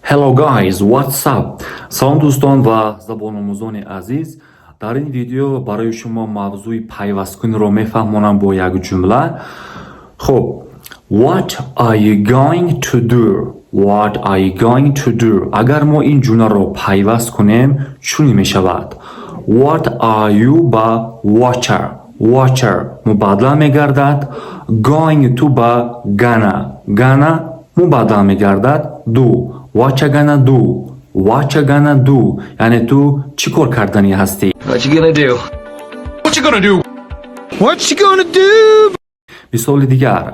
Hello guys, what's up? Салом, дӯстон ва забономӯзони азиз. Дар ин видео барои шумо мавзӯи пайвасткуниро мефаҳмонам бо як ҷумла. Хуб, what are you going to do? What are you going to do? Агар мо ин ҷумларо пайваст кунем, чунин мешавад: what are you ба whatcha, whatcha мубаддал мегардад, going to ба gonna, gonna мубаддал мегардад, do. Whatcha gonna do? Whatcha gonna do? Яъне ту чӣ кор карданӣ ҳастӣ? What you gonna do? What you gonna do? What you gonna do? Мисоли дигар: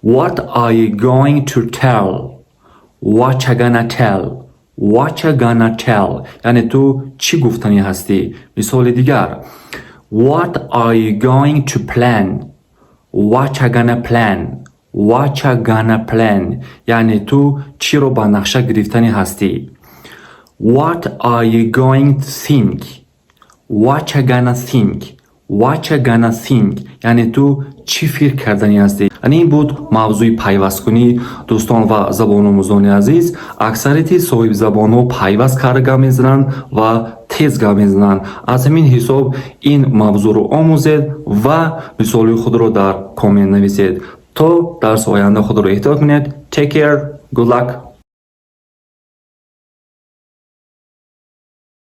what are you going to tell? What you gonna tell? What you gonna tell? Яъне ту чӣ гуфтанӣ ҳастӣ? Мисоли дигар: what are you going to plan? What you gonna plan? What you gonna plan? Яъне ту чиро ба нақша гирифтанӣ ҳастӣ? What are you going to think? What you gonna think? What you gonna think? Яъне ту чӣ фикр карданӣ ҳастӣ? Яъне ин буд мавзӯи пайвасткунӣ. Дӯстон ва забономӯзони азиз, аксарияти соҳибзабонҳо пайваст карда гап мезананд ва тез гап мезананд. Аз ҳамин ҳисоб ин мавзӯъро омӯзед ва мисоли худро дар коммент нависед. То дарси оянда худро эҳтиёт кунед. Take care, good luck.